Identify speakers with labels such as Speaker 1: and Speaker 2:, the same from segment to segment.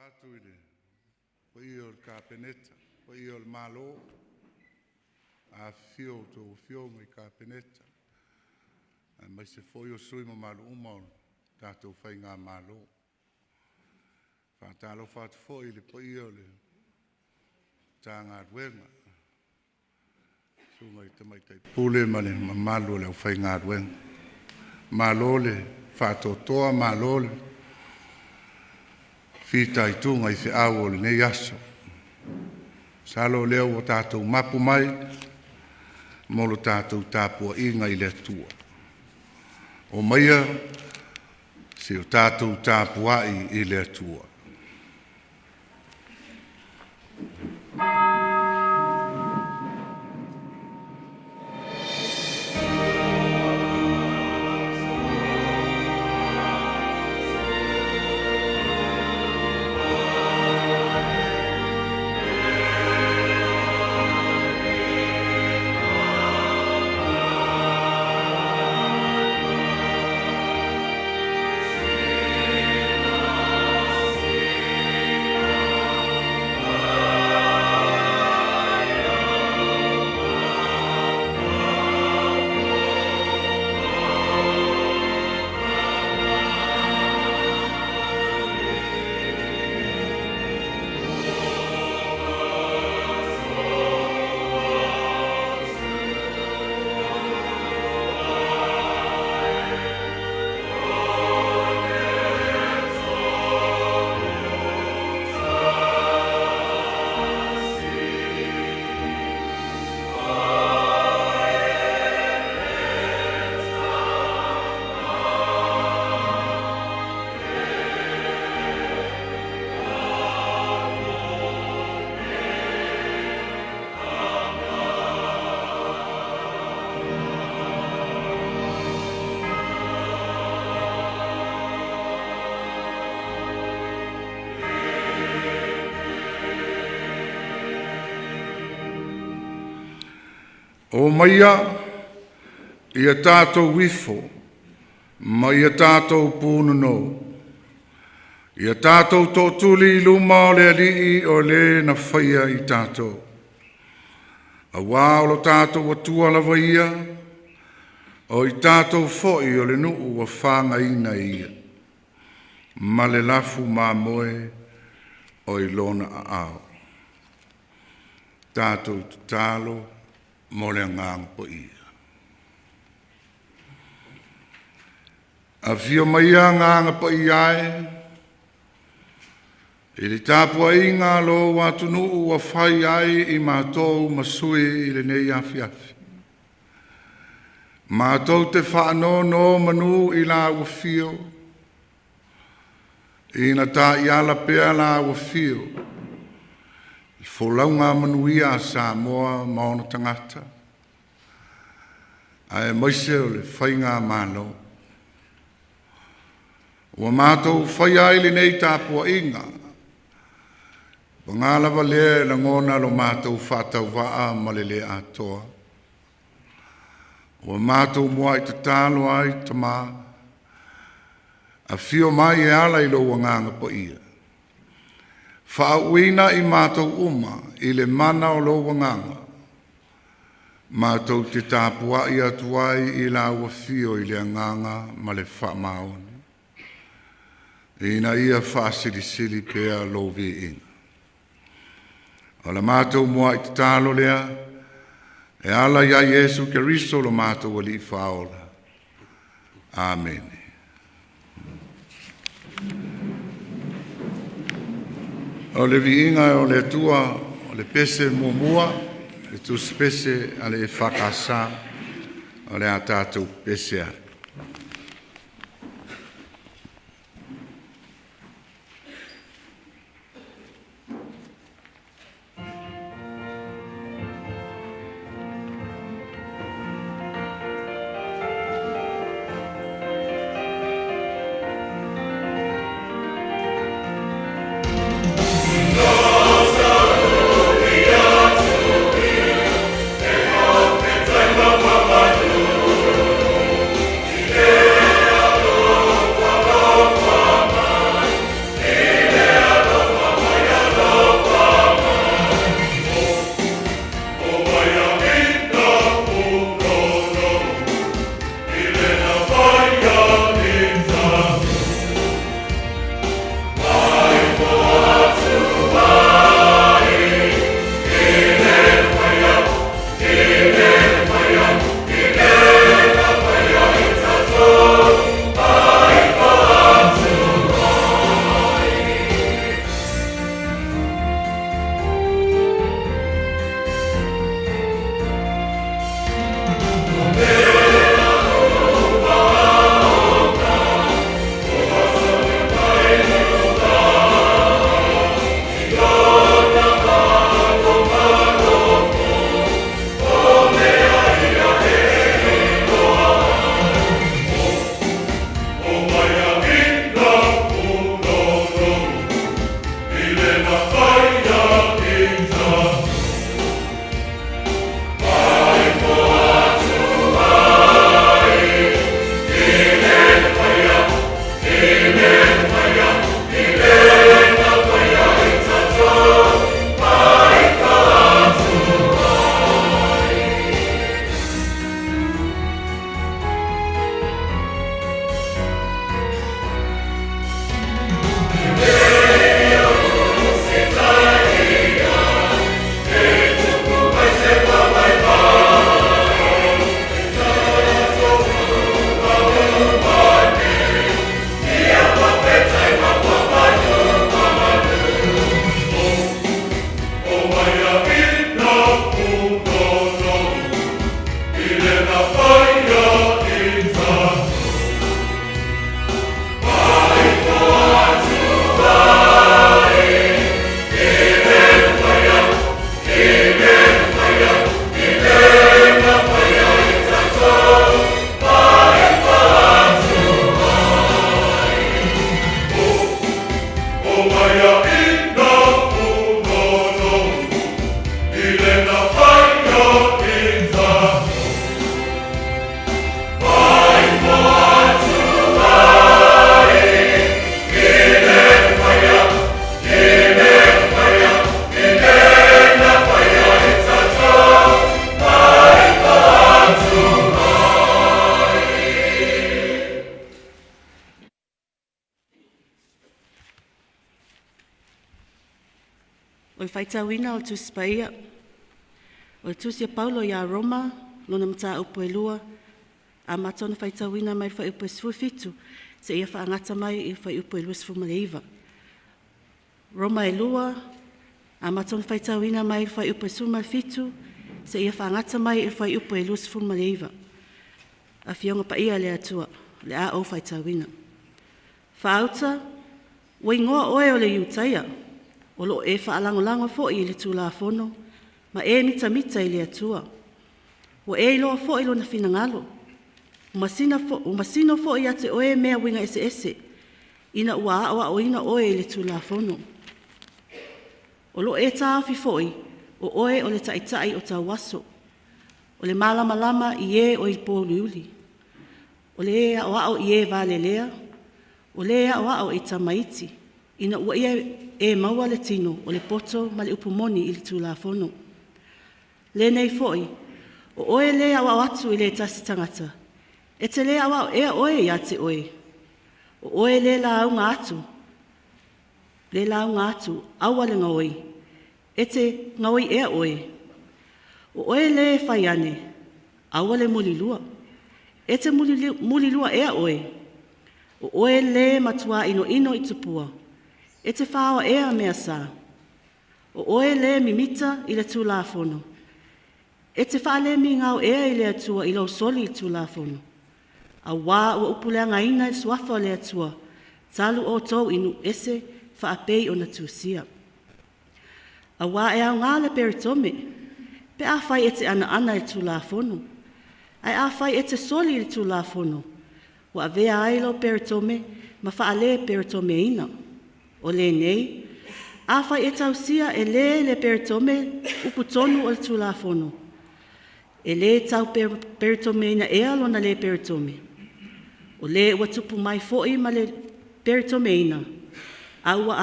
Speaker 1: atu i le paia o le Kapeneta, paia o le Malo, afifio a outou Afioga i Kapeneta aemaise foi o sui usufono mamalu uma o le tatou faigamalo. E faatalofa atu foi i le paia o le Matagaluega, susuga i Tamaitai Pule ma le mamalu o le aufaigaluega. Malo le faatoatoa, malo le fitaituga i feau o lenei aso. Masalo o lea ua tatou mapu mai mo le tatou tapuaiga i le Atua. Omaia se i o tatou tapuai i le Atua. Omaia ia tatou ifo ma ia tatou punonou, ia tatou tootuli i luma o le Alii o Le na faia i tatou, aua o lo tatou Atua lava Ia, o i tatou foi o le nuu ua fagaina e Ia, ma le lafu mamoe o i Lona aao. Tatou tatalo mo le Agaga Paia. Afio maia Agaga Paia e, i le tapuaiga a lou atunuu ua fai ai i matou ma sui i lenei afiafi. Matou te faanonomanu i lau afio, ina taiala pea lau afio i folauga manuia a Samoa ma ona tagata, aemaise o le faigamalo. Ua matou faia ai lenei tapuaiga, paga lava lea e lagona lo matou faatauvaa ma le le atoa. Ua matou muai tatalo ai, Tama, afio mai e ala i lou Agaga Paia, faauuina i matou uma i le mana o lou Agaga, matou te tapuai atu ai i lau afio i le agaga ma le faamaoni, ina ia faasilisili pea lou viiga. O le matou muai tatalo lea e ala ia Iesu Keriso lo matou Alii Faaola. Amene. O le viiga o le Atua, o le pese muamua, le tusipese a le EFKS, o le a tatou pese ai.
Speaker 2: O le faitauina o le Tusi Paia, o le Tusi a Paulo ia Roma, lona mataupu e 2, amata ona faitauina mai le fuaiupu e 17, seia faagata mai i le fuaiupu e 29. Roma e 2, amata ona faitauina mai le fuaiupu e 17, seia faagata mai i le fuaiupu e 29. Afioga Paia a le Atua, o le a ou faitauina. Faauta, ua igoa oe o le Iutaia, o loo e faalagolago foi i le Tulafono, ma e mitamita i le Atua. Ua e iloa foi Lona finagalo, ua masino foi ia te oe mea uiga eseese, ina ua aoaoina oe i le Tulafono. O lo o e taofi foi, o oe o le taitai o tauaso, o le malamalama i e o i pōuliuli, o le aoao i e valelea, o le aoao i tamaiti, ina ua ia e maua le tino o le poto ma le upu moni i le Tulafono. Lenei foi, o oe le aoao atu i le tasi tagata, e te le aoao ea oe ia te oe? O oe le lauga atu, le lauga atu, aua le gaoi, e te gaoi ea oe? O oe le fai ane, aua le mulilua, e te mulilua ea oe? O oe le matua inoino i tupua, e te faoa ea mea sa? O oe le mimita i le Tulafono, e te faalemigao ea i le Atua i lou soli i le Tulafono? Auā ua upuleagaina le Suafa o le Atua, talu outou i nuu ese faapei ona tusia. Auā e aoga le peretome, pe afai e te anaana i le Tulafono. Ae afai e te soli i le Tulafono, ua avea ai lou peretome ma faale-peretomeina. O lenei, afai e tausia e le le peretome upu tonu o le Tulafono, e le tau peretomeina ea lona le peretome. O le ua tupu mai foi ma le peretomeina, a ua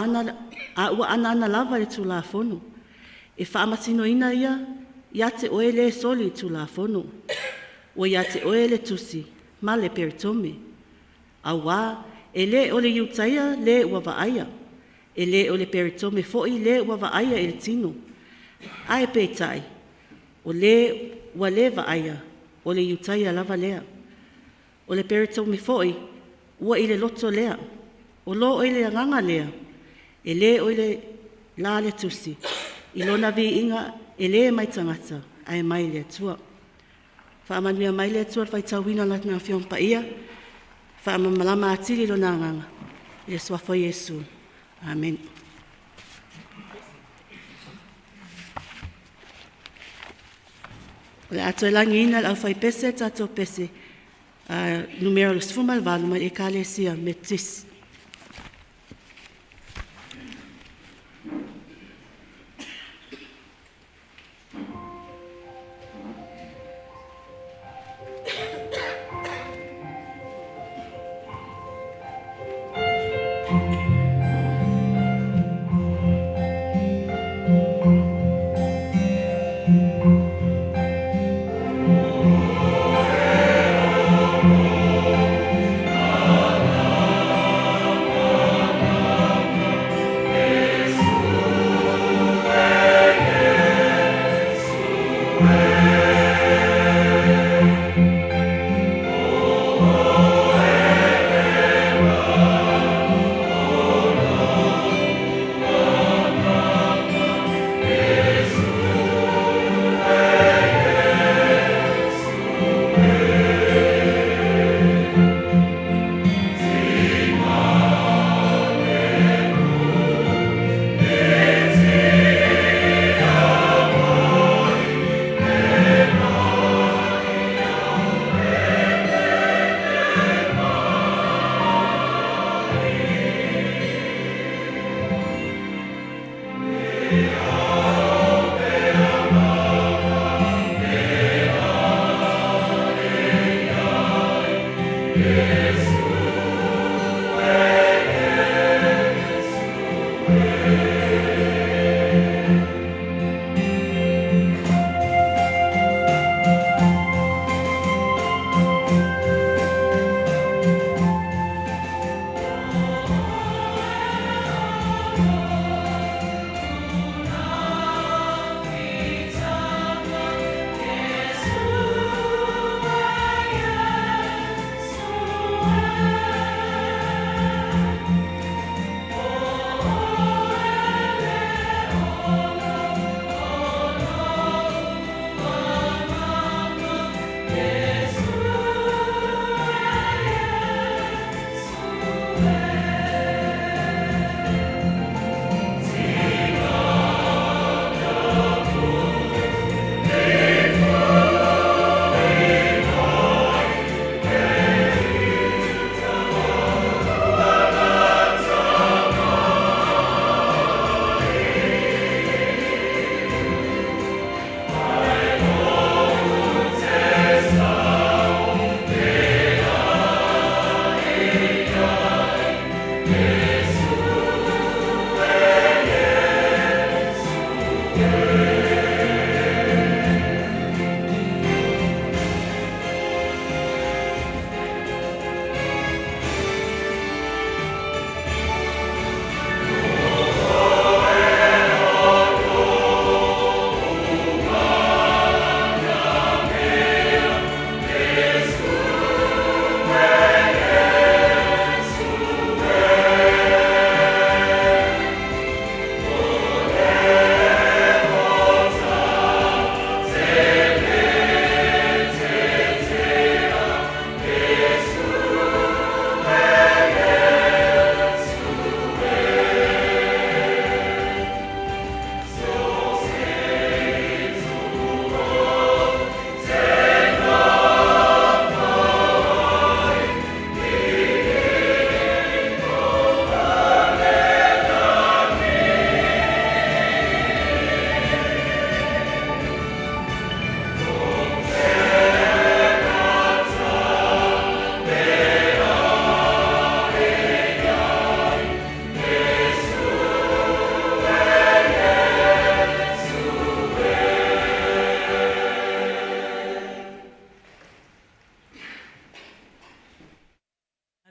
Speaker 2: anaana lava i le Tulafono, e faamasinoina ia ia te oe le soli i le Tulafono. Ua ia te oe le tusi ma le peretome. Auā e le o le Iutaia le ua vaaia, e le o le peretome foi le ua vaaia i le tino. Ae peitai, o le ua le vaaia, o le Iutaia lava lea. O le peretome foi, ua i le loto lea. O lo o i le agaga lea, e le o i le la le tusi, i lona viiga e le mai tagata, ae mai le Atua. Faamanuia mai le Atua i le faitauina o Lana Afioga Paia, faamalamalama atili Lona Agaga, i le Suafa o Iesu. Amene. O le a toe lagiina e le aufaipese le tatou pese numera 18 mai le Ekalesia Metotisi.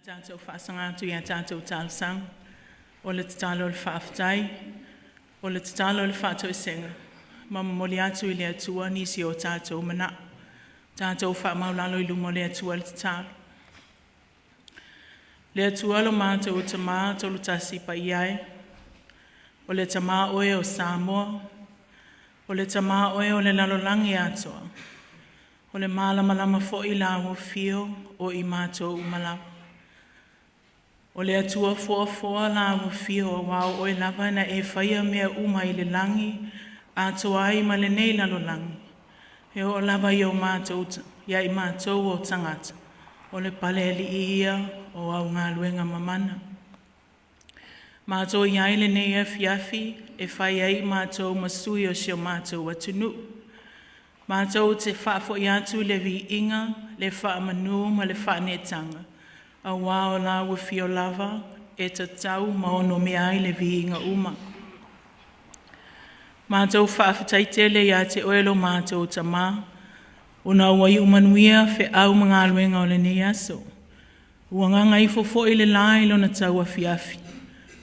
Speaker 3: Tatou faasaga atu ia tatou talosaga, o le tatalo o le faafetai, o le tatalo o le faatoesega, ma momoli atu i le Atua nisi o tatou manao. Tatou faamaualalo i luma o le Atua le tatalo. Le Atua lo matou Tamā Tolutasi Paia e, o le Tamā oe o Samoa, o le Tamā oe o le lalolagi atoa, o le malamalama foi la ua fio o i matou uma lava. O le Atua foafoa la ua fio aua o oe lava na e faia mea uma i le lagi, atoa ai ma lenei lalolagi, e oo lava i o matou, ia i matou o tagata, o le palealii ia o au galuega mamana. Matou i ai lenei afiafi e fai ai matou ma sui o si o matou atunuu. Matou te faafoi atu le viiga, le faamanu ma le faaneetaga, aua o la ua fio lava e tatau ma onomea ai le viiga uma. Matou faafetai tele ia te oe lo matou Tamā, ona ua iu manuia feau ma galuega o lenei aso. Ua gagaifo foi le la i lona tauafiafi,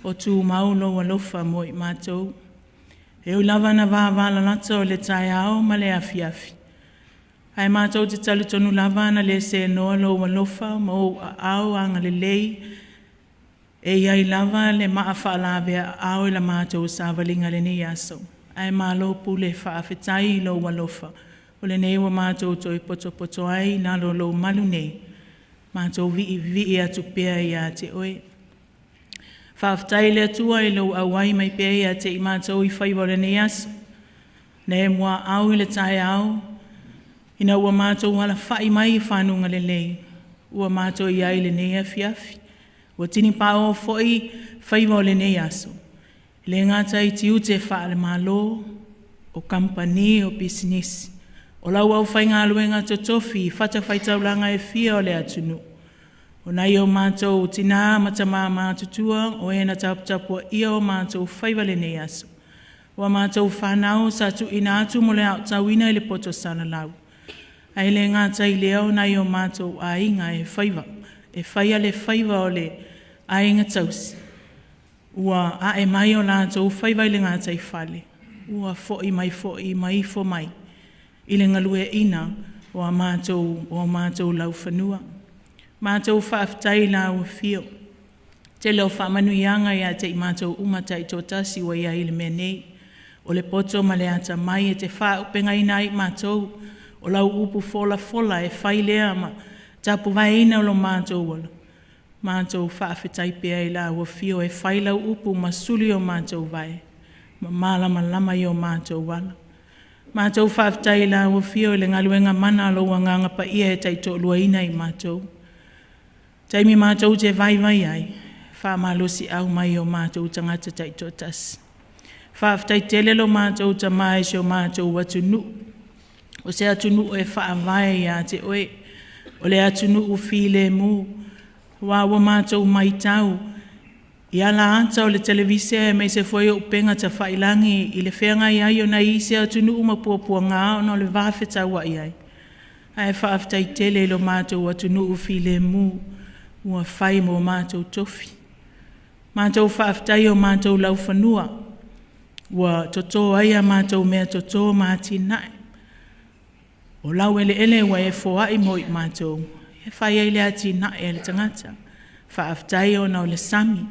Speaker 3: o tumau lou alofa mo i matou. E ui lava na vavalalata o le taeao ma le afiafi, ae matou te talitonu lava ana le senoa lou alofa ma ou aao agalelei, e i ai lava le maa faalavea aao i la matou savaliga i lenei aso. Ae malo pule faafetai i lou alofa, o lenei ua matou toe potopoto ai i lalo o lou malu nei, matou viivii atu pea ia te oe. Faafetai i le Atua i lou auai mai pea ia te i matou i faiva o lenei aso. Na e muaau i le taeao ina ua matou alafai mai i fanuga lelei, ua matou i ai i lenei afiafi. Ua tinipaoa foi faiva o lenei aso. E le gata i tiute faale-Malo, o kamupani, o pisinisi, o lau aufaigaluega totofi i fatafaitaulaga e fia o le atunuu, o nai o matou tina ma tama matutua o e na taputapuaia o matou faiva i lenei aso, o a matou fanau sa tuuina atu mo le aotauina i le poto salalau, ae le gata i lea o nai o matou aiga e faia le faiva o le aiga tausi, ua ae mai o latou faiva i le gataifale, ua foi mai foi ma ifo mai i le galueaiina o a matou laufanua. Matou faafetai i lau Afio i le tele o faamanuiaga ia te i matou uma taitoatasi ua i ai i le mea nei, o le poto ma le atamai e te faaauupegaina ai matou, o lau upu folafola e fai lea ma tapuvaeina lo matou ola, matou faafetai pea i lau Afio e fai lau upu ma suli o matou vae ma malamalama i o matou ala. Matou faafetai i lau Afio i le galuega mana a lou Agaga Paia e taitoaluaina i matou. I taimi matou te vaivai ai, faamalosiau mai i o matou tagata taitoatasi. Faafetai tele lo matou Tama i si o matou atunuu, o se atunuu e faavae ia te Oe, o le atunuu filemu, aua ua matou matau i ala ata o le televise aemaise foi o upega tafailagi i le feagai ai o nai isi atunuu ma puapuaga ona o le va fetauai ai, ae faafetai tele i lo matou atunuu filemu ua fai mo matou tofi. Matou faafetai i o matou laufanua ua toto ai a matou meatoto ma atinae. O laueleele ua e foai mo i matou e fai ai le atinae a le tagata. Faafetai ona o le sami, e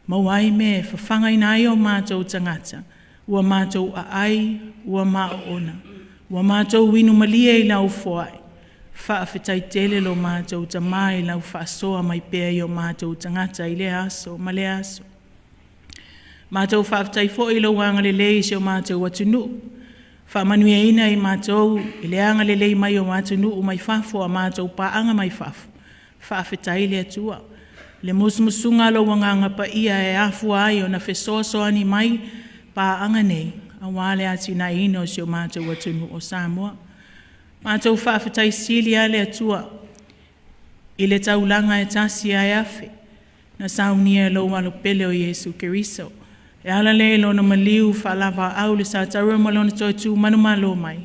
Speaker 3: maua ai mea e fafagaina ai o matou tagata, ua matou aai, ua ma oona, ua matou inu malie i lau foai. Faafetai tele lo matou Tama i lau faasoa mai pea i o matou tagata i lea aso ma lea aso. Matou faafetai foi i lou agalelei i si o matou atunuu, faamanuiaina i matou i le agalelei mai o atunuu mai fafo, a matou paaga mai fafo, faafetai le Atua i le musumusuga a lou Agaga Paia e afua ai ona fesoasoani mai paaga nei aua le atinaeina o si o matou atunuu o Samoa. Matou faafetai sili lava le Atua i le taulaga e tasi ae afe na saunia e lou Alo pele o Iesu Keriso e ala lea i Lona maliu faalevalau i le satauro ma Lona toe tu manumalo mai,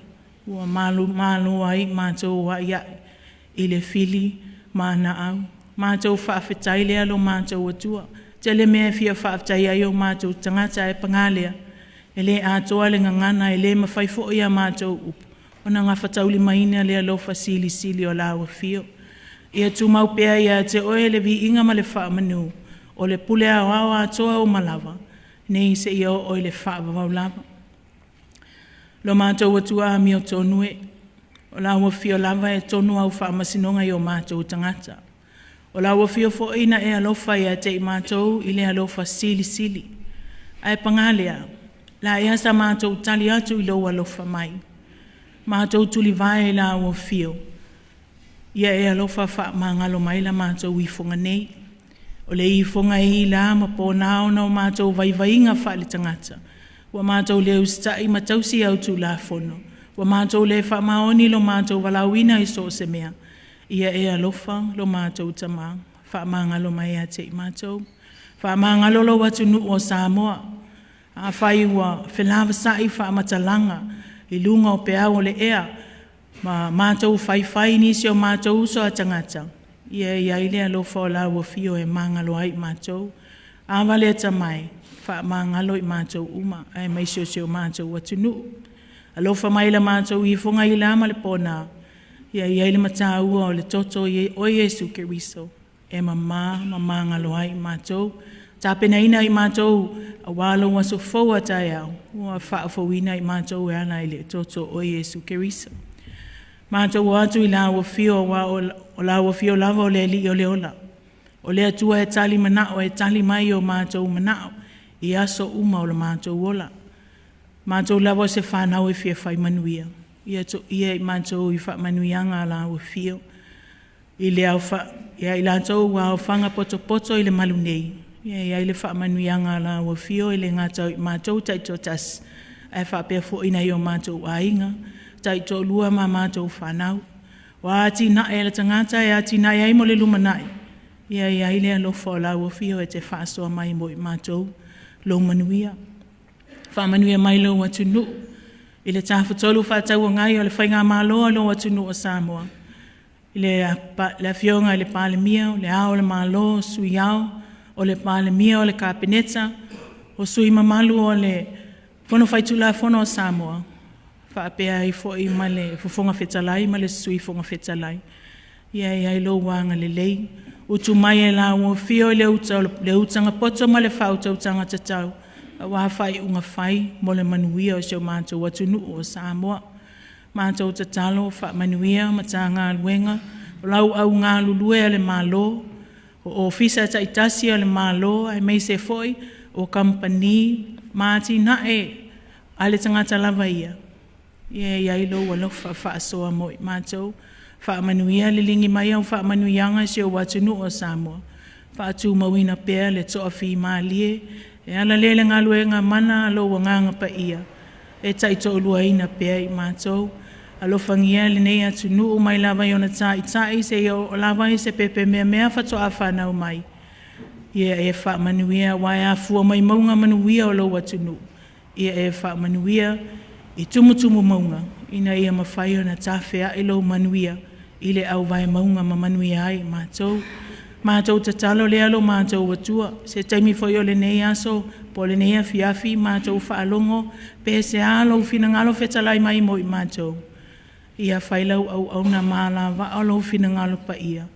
Speaker 3: ua malo ai matou aiai i le fili ma ana au. Matou faafetai lea lo matou Atua. E tele mea e fia faafetai ai o matou tagata, ae paga lea, e le atoa le gagana, e le mafai foi a matou upu ona gafataulimaina le alofa silisili o lau Afio. Ia tumau pea ia te Oe le viiga ma le faamanu, o le pule aoao atoa uma lava, nei seia oo i le faavavau lava. Lo matou Atua amiotonu e, o lau Afio lava e tonu au faamasinoga i o matou tagata. O lau Afio foi na e alofa ia te i matou i le alofa silisili. Ae paga lea, o le a ea sa matou tali atu i lou alofa mai? Matou tulivae i lau Afio, ia e alofa faamagalo mai la matou ifoga nei. O le ifoga e i la ma pona ona o matou vaivaiga faaletagata, ua matou le usitai ma tausi au Tulafono, ua matou le faamaoni i lo matou valaauina i so o se mea, ia e alofa lo matou Tama, faamagalo mai ia te i matou. Faamagalo lou atunuu o Samoa. Afai ua felavasai faamatalaga i luga o peau o le ea ma matou faifai nisi o matou uso a tagata, ia i ai le alofa o lau Afio e magalo ai i matou. A le Atamai, faamagalo i matou uma aemaise o si o matou atunuu. Alofa mai i la matou ifoga i le la ma le pona, ia i ai le mataua o le toto o Iesu Keriso e mama ma magalo ai i matou. Tapenaina i matou aua lou aso fou a taeao, ua faafouina i matou e ala i le toto o Iesu Keriso. Matou o atu i lau Afio aua o lau Afio lava o le Alii o le ola, o le Atua e tali manao, e tali mai o matou manao i aso uma o le matou ola. O matou lava o se fanau e fia fai manuia, ia toia i matou i faamanuiaga a lau Afio, ia i latou ua aofaga potopoto i le malu nei, Ia e i ai le faamanuiaga a lau Afio e le gata o i matou taitoatasi, ae faapea foi nai o matou aiga, taitoalua ma matou fanau. O a atinae a le tagata e atinae ai mo le lumanai, ia i ai le alofa o lau Afio e te faasoa mai mo i matou, lou manuia. Faamanuia mai lou atunuu i le Tafatolu Fefaatauagai o le Faigamalo a lou atunuu o Samoa, i le Afioga i le Palemia, Le Ao o le Malo, Sui Ao, o le Palemia, o le Kapeneta, o sui usufono mamalu o le Fono Faitulafono a Samoa, faapea ai foi ma le Fofoga Fetalai ma le Sui Fofoga Fetalai. Ia i ai lou agalelei, utu mai e lau Afio le utaga poto ma le faautautaga tatau aua faaiuga fai mo le manuia o si o matou atunuu o Samoa. Matou tatalo faamanuia Matagaluega, o lau au galulue a le Malo, o Ofisa taitasi a le Malo aemaise foi o Kamupani ma atinae a le tagata lava ia, ia i ai lou alofa faasoa mo i matou. Faamanuia, liligi mai au faamanuiaga i si ou atunuu o Samoa, faatumauina pea le toafimalie e ala lea i le galuega mana a lou Agaga Paia e taitoaluaina pea i matou. Alofagia lenei atunuu mai lava i ona taitai seia oo lava i se pepe meamea faatoa fanau mai, ia e faamanuia aua e afua mai mauga manuia o lou atunuu. Ia e faamanuia i tumutumu mauga ina ia mafai ona tafeai lou manuia i le auvae mauga ma manuia ai i matou. Matou tatalo lea lo matou Atua, se taimi foi o lenei aso po o lenei afiafi matou faalogo pe sea lou finagalo fetalai mai mo i matou, ia fai lau auauna ma alavaa lou finagalo paia,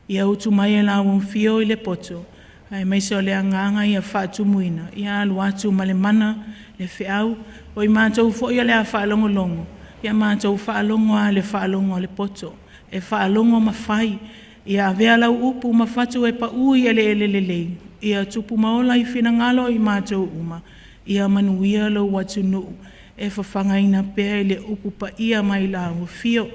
Speaker 3: ia utu mai e lau Afio i le poto, aemaise o le agaga ia faatumuina, ia alu atu ma le mana le feau. O i matou foi o le a faalogologo, ia matou faalogo lava i le faalogo a le poto, e faalogo ma fai, ia avea lau upu ma fatu e pau i eleele lelei, ia tupu ma ola i finagalo o i matou uma, ia manuia lou atunuu e fafagaina pea i le upu paia mai lau Afio.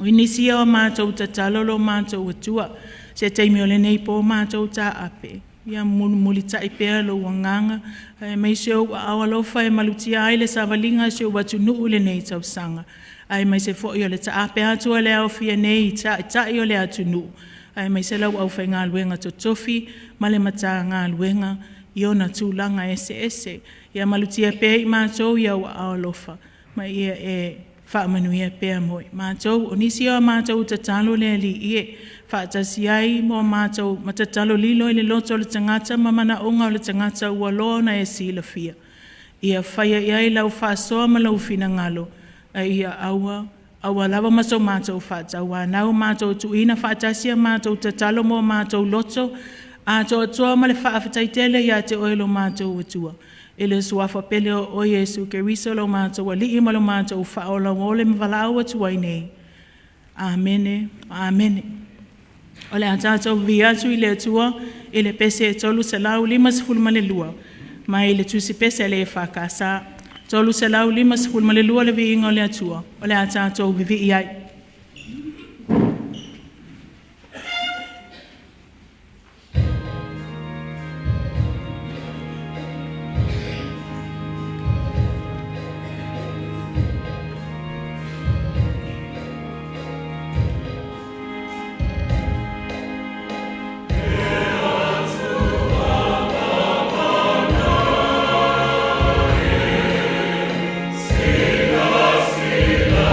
Speaker 3: O nisi ia o a matou tatalo lo matou Atua, se taimi o lenei po matou taape, ia mulimulitai pea lou Agaga aemaise ou aao alofa e malutia ai le savaliga a si ou atunuu i lenei tausaga, aemaise foi o le taape atu a le aofia nei i Taitai o le atunuu, aemaise lau aufaigaluega totofi ma le Matagaluega i ona tulaga eseese. Ia malutia pea i matou i ou aao alofa ma ia e faamanuia pea mo i matou. O nisi ia o a matou tatalo le Alii e, faatasi ai ma matou tatalo lilo i le loto o le tagata ma manaoga o le tagata ua loa ona e silafia, ia faia i ai lau faasoa ma lou finagalo, a ia aua aua lava ma so matou faatauanau, matou tuuina faatasi a matou tatalo ma o matou loto atoatoa ma le faafetai tele ia te Oe lo matou Atua, i le Suafa pele o Oe Iesu Keriso lo matou Alii ma lo matou Faaola ua ole ma valaau atu ai nei. Amene, Amene. O le a tatou vivii atu i le Atua i le pese 352 mai le Tusi Pese a le EFKS. 352 le Viiga o le Atua, o le a tatou vivii ai.
Speaker 4: Se silasila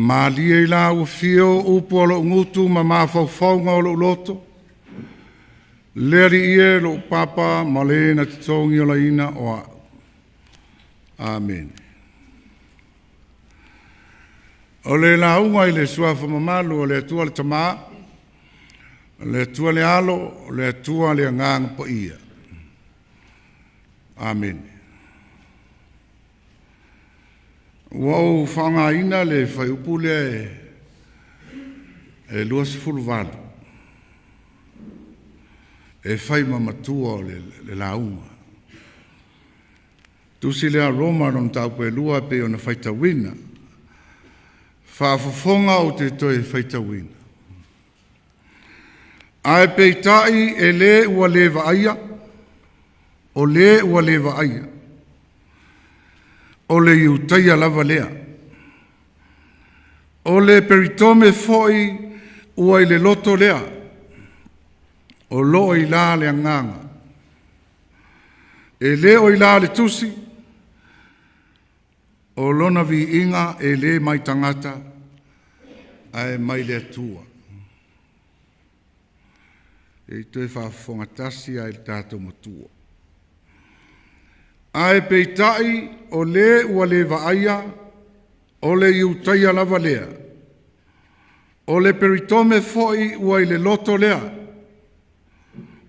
Speaker 1: malie i lau afio upu o lou gutu ma mafaufauga o lou loto, le Alii e lou papa ma le na totogi olaina o au. Amene. O le lauga i le suafa mamalu o le Atua le Tamā, o le Atua le Alo, o le Atua le Agaga Paia. Amene. Ua ou faaaogaina le fuaiupu lea e 28 e fai ma matua o le lauga. Tusi lea Roma lona mataupu e 2 e pei ona faitauina. Faafofoga ou te toe faitauina. Ae peitai e le ua le vaaia, o le ua le vaaia, o le Iutaia lava lea. O le peritome foi ua i le loto lea, o loo i la le agaga. E le o i la le tusi, o lona viiga e le mai tagata, ae mai le Atua. E toe faafofoga tasi ai le tatou matua. Ae peitai o le ua le vaaia, o le Iutaia lava lea. O le peritome foi ua i le loto lea,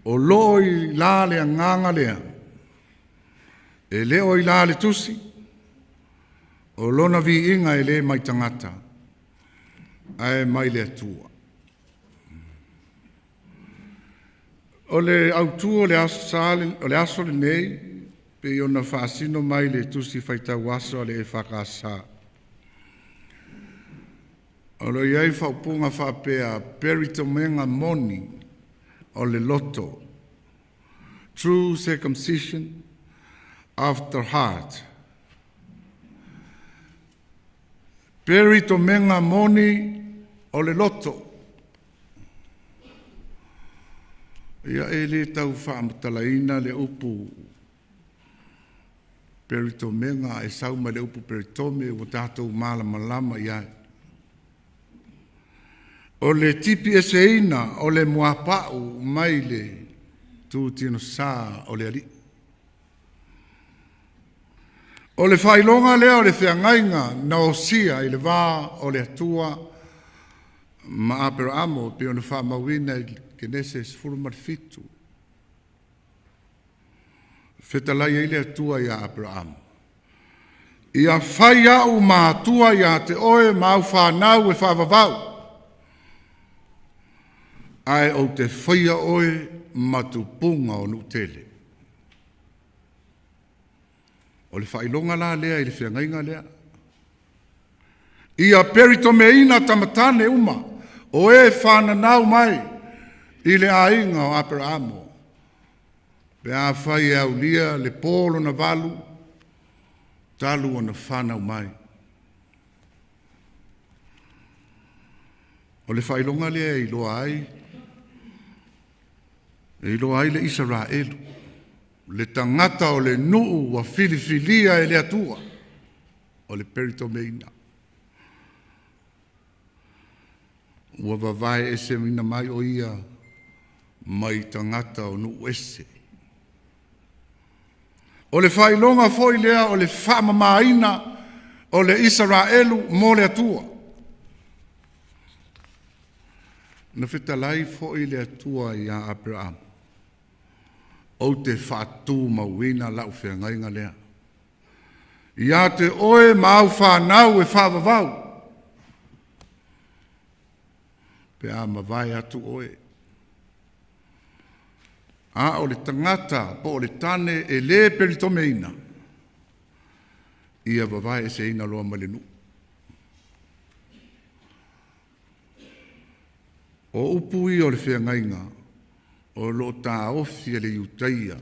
Speaker 1: o loo i la le agaga lea. E le o i la le tusi, o lona viiga e le mai tagata, ae mai le Atua. O le autū o le aso, o le aso lenei, pei ona faasino mai le tusi faitau aso a le EFKS. O lo o i ai faaupuga faapea, peritomega moni o le loto, true circumcision of the heart. Peritomega moni o le loto. Ia e le tau faamatalaina le upu peritomega e sau mai le upu peritome ua tatou malamalama i ai. O le tipi eseina o le muapau mai le tutinosā o le alii. O le faailoga lea o le feagaiga na osia i le vā o le Atua ma Aperaamo pei ona faamauina i Kenese 17. Fetalai ai le Atua ia Aperaamo. Ia fai au ma atua ia te oe ma au whanau e whaavavau. Ae o te whaia oe ma tupunga o nuu tele. O le faailoga la lea i le feagaiga lea. Ia peritomeina tamatane uma o e whananau mai i le aiga o Aperaamo. Pe a fai e aulia le pō lona valu, talu ona whanau mai. O le faailoga lea e iloa ai, e iloa ai le Isaraelu, le tagata o le nuu ua filifilia e le Atua, o le peritomeina. Ua vavae ese mina mai o ia mai tagata o nuu ese. O le faailoga foi lea o le faamamaina o le Isaraelu mo le Atua. Na fetalai foi le Atua ia Aperamo. Ou te faatumauina lau feagaiga lea. Ia te oe ma au whanau e whaavavau. Pe a mavae atu oe. A o le tagata po o le tane e le peritomeina. Ia vavae eseina loa mai le nuu. O upu ia o le feagaiga o loo taofi e le Iutaia.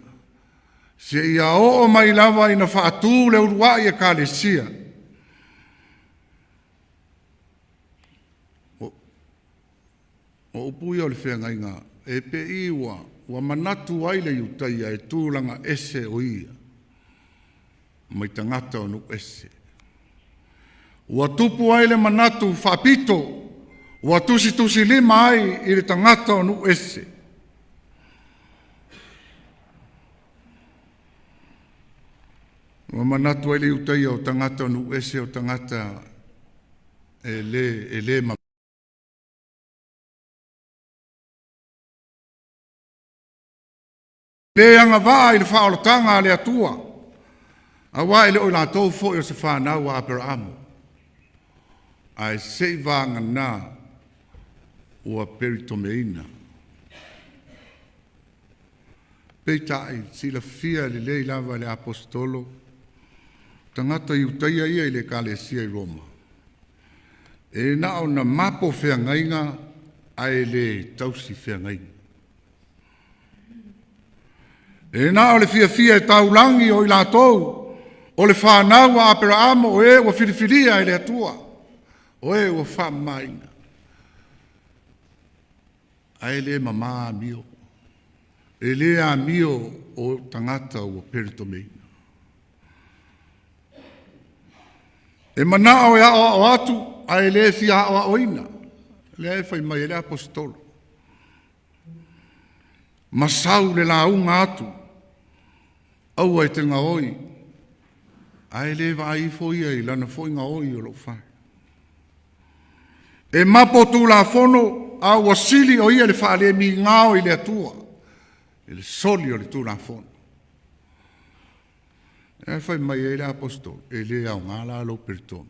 Speaker 1: Se ia oo mai lava ina faatū le uluai ekalesia. O upu ia o le feagaiga e pei ua manatu ai le Iutaia e tulaga ese o ia mai tagata o nuu ese. Ua tupu ai le manatu faapito, ua tusitusilima ai i le tagata o nuu ese. Ua manatu ai le Iutaia o tagata o nuu ese o tagata e le le agavaa i le faaolataga a le Atua, aua e le o i latou foi o se fanau a Aperaamo, ae se i vagana ua peritomeina. Peitai, silafia lelei lava e le Aposetolo, tagata Iutaia ia i le Ekalesia i Roma, e na ona mapo feagaiga ae le tausi feagaiga. E na o le fiafia e taulagi o i latou o le fanau a Aperaamo o e ua filifilia e le Atua, o e ua faamamaina, ae le mama amio. E le amio o tagata ua peritomeina. E manao e aoao atu, ae le fia aoaoina. Lea e fai mai ai le Aposetolo. Ma sau le lauga atu, aua e te gaoi, ae le vaai ifo ia i lana foi gaoi o lo o fai. E mapo Tulafono, a ua sili o ia le faalemigao i le Atua, i le soli o le Tulafono. E fai mai ai le Aposetolo, e le aoga la lou peritomi.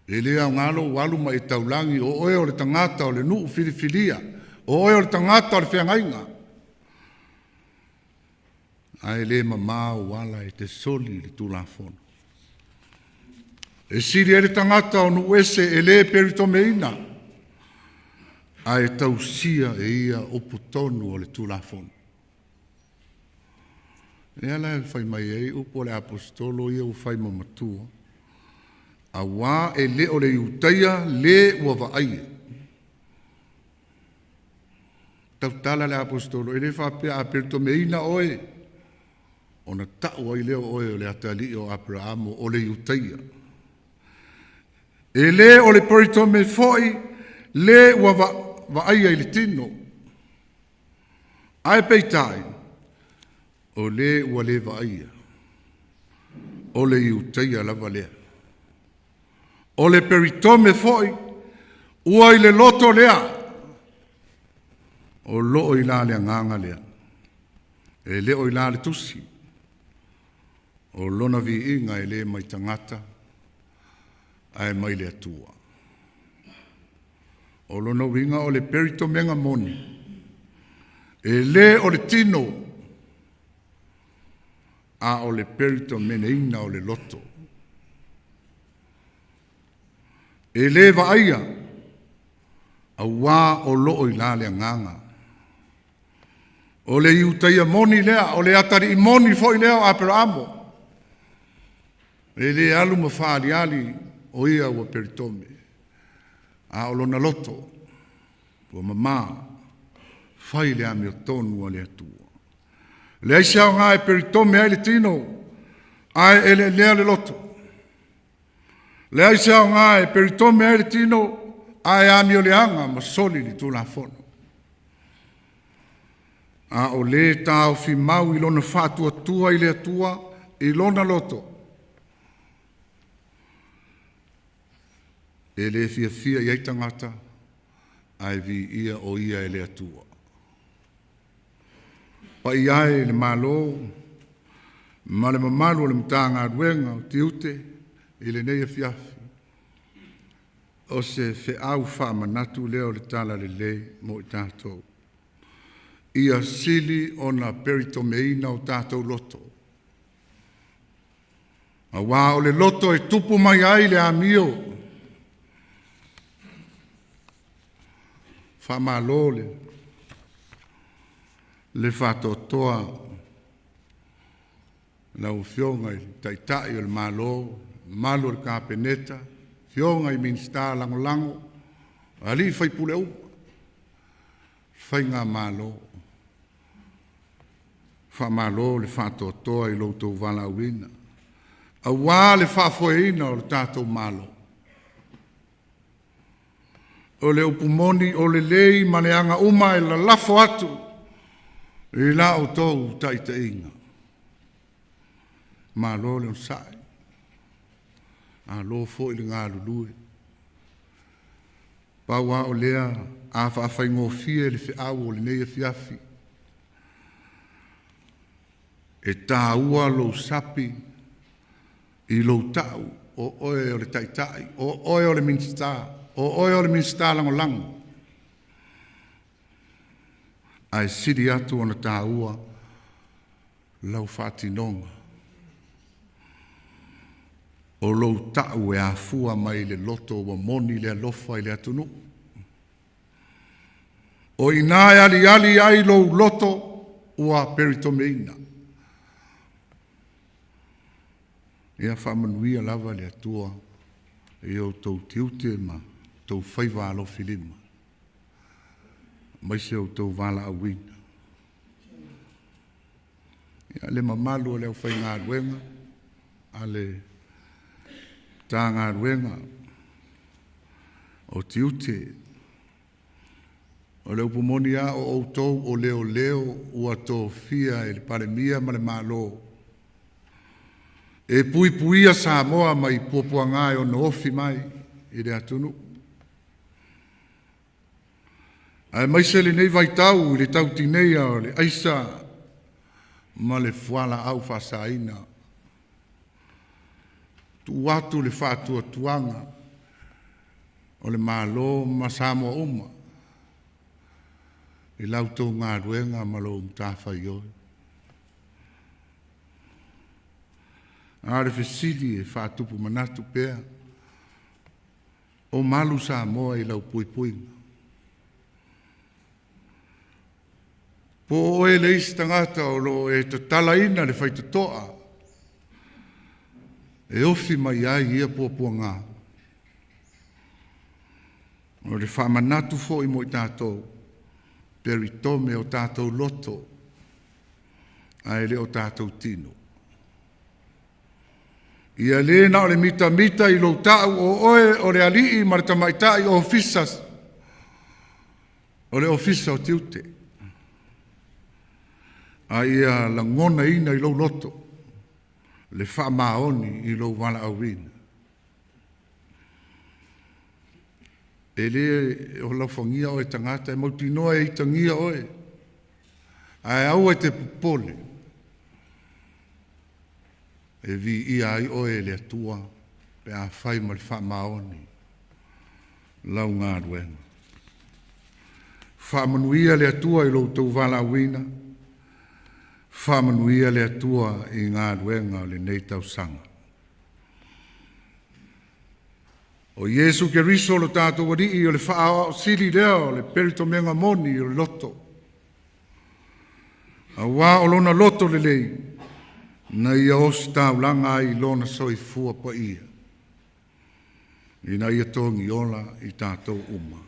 Speaker 1: E le aoga lou alu ma e taulagi, o oe o le tagata o le nuu filifilia, o oe o le tagata o le feagaiga. Ae le mama ou ala e te soli le Tulafono. E sili ai le tagata o nuu ese e le peritomeina, ae tausia e ia upu tonu o le Tulafono. Lea la e fai mai ai upu o le Aposetolo ia ua fai ma matua, auā e le o le Iutaia le ua vaaia. Tautala le Aposetolo, e le faapea a peritomeina oe, ona tau ai lea o oe o le atalii o Aperaamo o le Iutaia. E le o le peritome foi le ua vaaia i le tino, ae peitai, o le ua le vaaia, o le Iutaia lava lea. O le peritome foi, ua i le loto lea, o loo i la le agaga lea. E le o i la le tusi, o lona viiga e le mai tagata, ae mai le Atua. O lona uiga o le peritomega moni, e le o le tino, a o le peritomeneina o le loto. E le vaaia, auā o loo i la le agaga. O le Iutaia moni lea, o le atalii moni foi lea o Aperaamo. E le alu ma faaliali o ia ua peritome, a o lona loto ua mama, fai le amiotonu a le Atua. Leai se aoga e peritome ai le tino, ae eleelea le loto. Leai se aoga e peritome ai le tino, ae amioleaga ma soli le Tulafono. A o le taofi mau i lona faatuatua i le Atua i lona loto, e le fiafia i ai tagata, ae viia o ia e le Atua. Paia e le Malo ma le mamalu o le Matagaluega o Tiute i lenei afiafi, o se feau faamanatu lea o le tala lelei mo i tatou. Ia sili ona peritomeina o tatou loto, auā o le loto e tupu mai ai le amio. Faamalo le faatoatoa lau Afioga i le Taitai o le Malo, mamalu o le Kapeneta, Afioga i Minisita Lagolago, alii faipule uma, Faigamalo. Faamalo le faatoatoa i lo outou valaauina, auā le faafoeina o le tatou Malo. O le upu moni o lelei ma le aga uma e lalafo atu i la outou taitaiga. Malo le onosai, malo foi le galulue. Pau lava o lea a faafaigofie le feau o lenei afiafi, e taua lou sapi i lou tau o oe o le Taitai, o oe o le Minisita, o oe o le Minisita Lagolago, ae sili atu ona taua lau faatinoga o lou tau e afua mai le loto ua moni le alofa i le atunuu. O i ina e aliali ai lou loto ua peritomeina. Ia faamanuia lava le Atua i outou tiute ma outou faiva alofilima, aemaise outou valaauina. Ia, le mamalu o le aufaigaluega a le Matagaluega o Tiute, o le upu moni lava o outou o leoleo ua tofia e le Palemia ma le Malo e puipuia Samoa mai puapuaga e ono ofi mai i le atunuu. Aemaise lenei vaitau i le tautineia o le aisa ma le fualaau faasaina. Tuu atu le faatuatuaga o le Malo ma Samoa uma i la outou galuega ma lou matafaioi. A o le fesili e faatupu manatu pea, o malu Samoa i lau puipuiga. Po o oe le isi tagata o lo o e tatalaina le faitotoa e ofi mai ai ia puapuaga. O le faamanatu foi mo i tatou, peritome o tatou loto, ae le o tatou tino. Ia le na o le mitamita i lou tau o oe o le alii ma le tamaitai ofisa, o le ofisa o tiute, a ia lagonaina i lou loto le faamaoni i lou valaauina. E le o laufagia oe tagata, e mautinoa e itagia oe, ae aua e te popole, e viia ai oe e le Atua pe a fai ma le faamaoni lau galuega. Faamanuia le Atua i lo outou valaauina, faamanuia le Atua i galuega o lenei tausaga. O Iesu Keriso lo tatou Alii o le faaoao sili lea o le peritomega moni o le loto. Auā o lona loto lelei, na ia ositaulaga ai i lona soifua paia, ina ia togiola i tatou uma.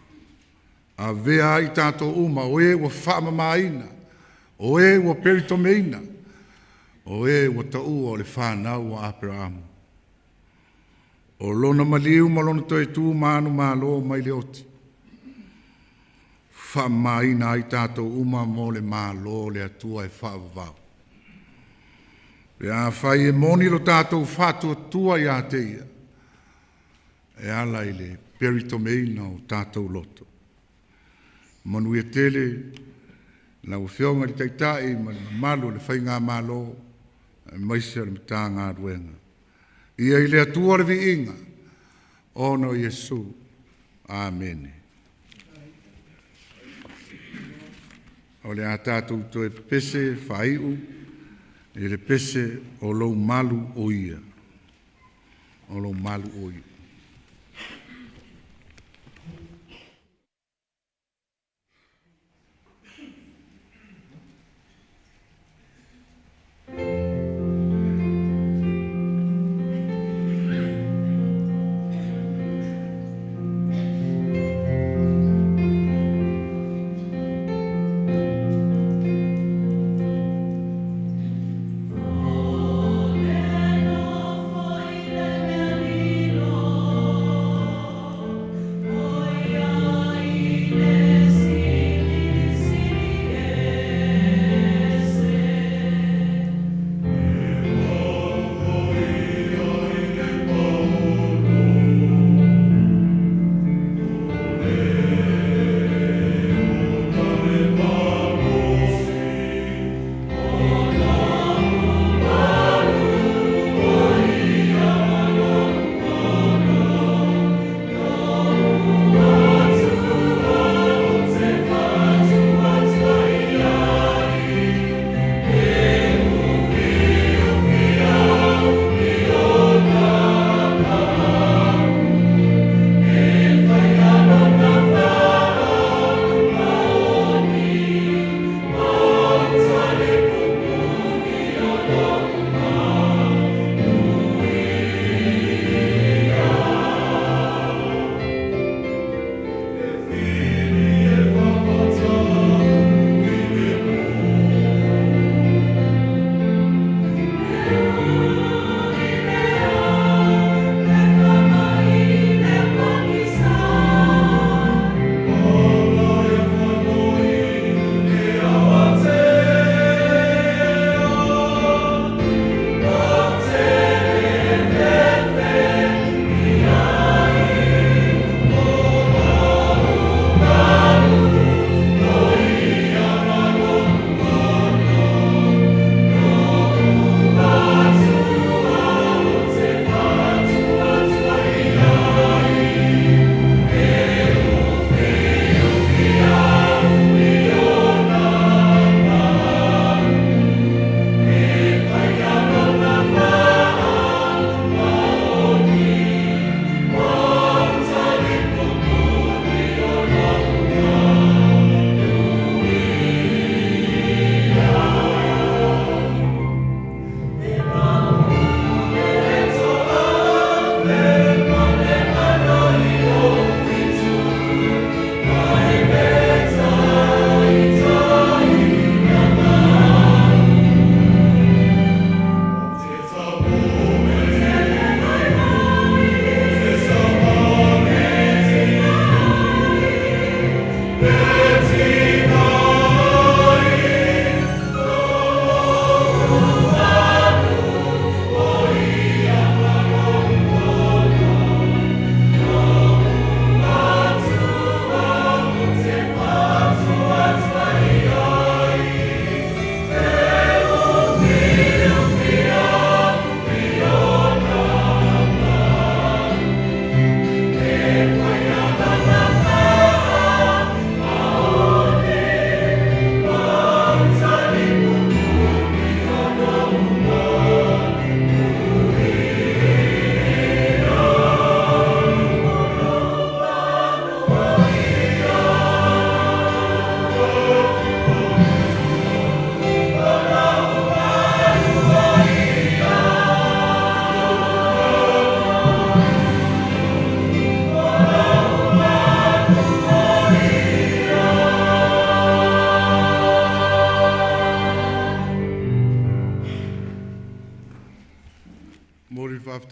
Speaker 1: Avea ai i tatou uma, o e ua faamamaina, o e ua peritomeina, o e ua taua o le fanau a Aperamo. O lona maliu ma lona toe tu manumalo mai le oti, faamamaina ai tatou uma mo le Malo o le Atua e faavavau. Pe afai e moni lo tatou faatuatua ia te ia, e ala i le peritomeina o tatou loto. Manuia tele lau Afioga i le Taitai ma le mamalu o le Faigamalo, aemaise o le Matagaluega. Ia i le Atua le viiga, ona o Iesu. Amene. O le a tatou toe pese faaiu i le pese o lou malu o ia. O lou malu o ia.
Speaker 4: O le nofo i le mea lilo.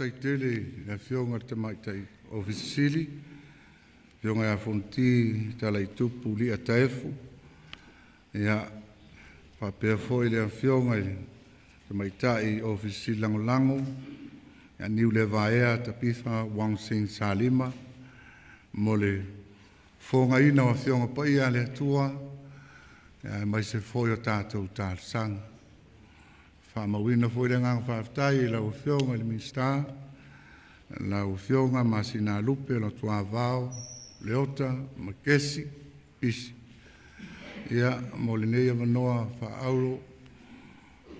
Speaker 1: Faafetai tele i le Afioga i le Tamaitai Ofisa Sili, Afioga ia Fonoti Talaitupu Lia Taefu, ia, faapea foi le Afioga i le Tamaitai Ofisa Sili Lagolago, ia Niulevaea Tapitha Wong Sing Salima, mo le fofogaina o Afioga Paia a le Atua, aemaise foi o tatou talosaga. Faamauina foi le agaga faafetai i lau Afioga i le Minisita, lau Afioga Masinalupe Luatuavao Leota Makesi Pisi, ia, mo lenei avanoa faaauro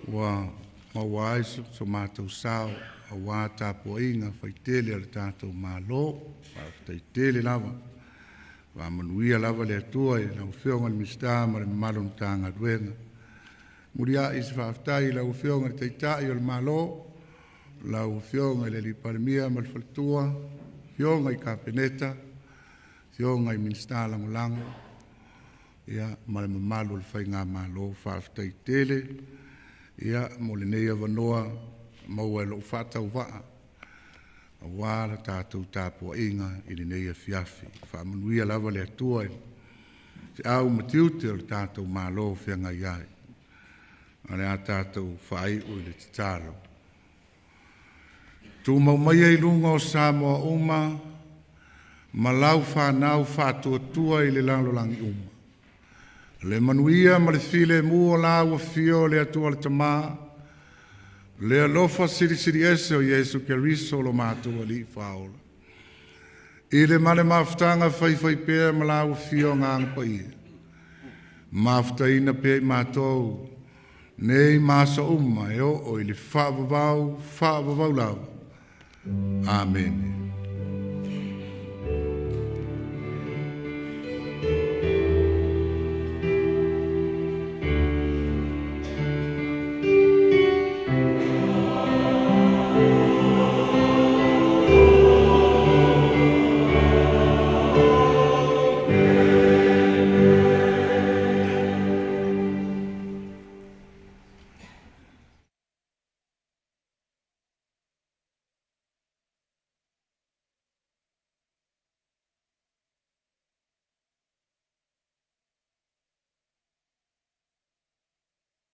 Speaker 1: ua maua ai so matou sao aua tapuaiga faitele a le tatou Malo. Faafetai tele lava. Faamanuia lava le Atua i lau Afioga i le Minisita ma le mamalu o le Matagaluega. Muliai se faafetai i lau Afioga i le Taitai o le Malo, lau Afioga i le Palemia ma le Faletua, Afioga i Kapeneta, Afioga i Minisita Lagolago, ia, ma le mamalu o le Faigamalo. Faafetai tele, ia, mo lenei avanoa maua e lou faatauvaa aua la tatou tapuaiga i lenei afiafi. Faamanuia lava le Atua i feau ma tiute o le tatou Malo o feagai ai. O le a tatou faaiu i le tatalo. Tumau maia i luga o Samoa uma ma lau fanau faatuatua i le lalolagi uma. Le manuia ma le filemu o lau afio le Atua le Tama, le alofa silisili ese o Iesu Keriso lo matou Alii Faaola, i le ma le mafutaga faifaipea ma lau Afio Agaga Paia, mafutaina pea i matou nei ma aso uma e oo i le faavavau, faavavau lava. Amene.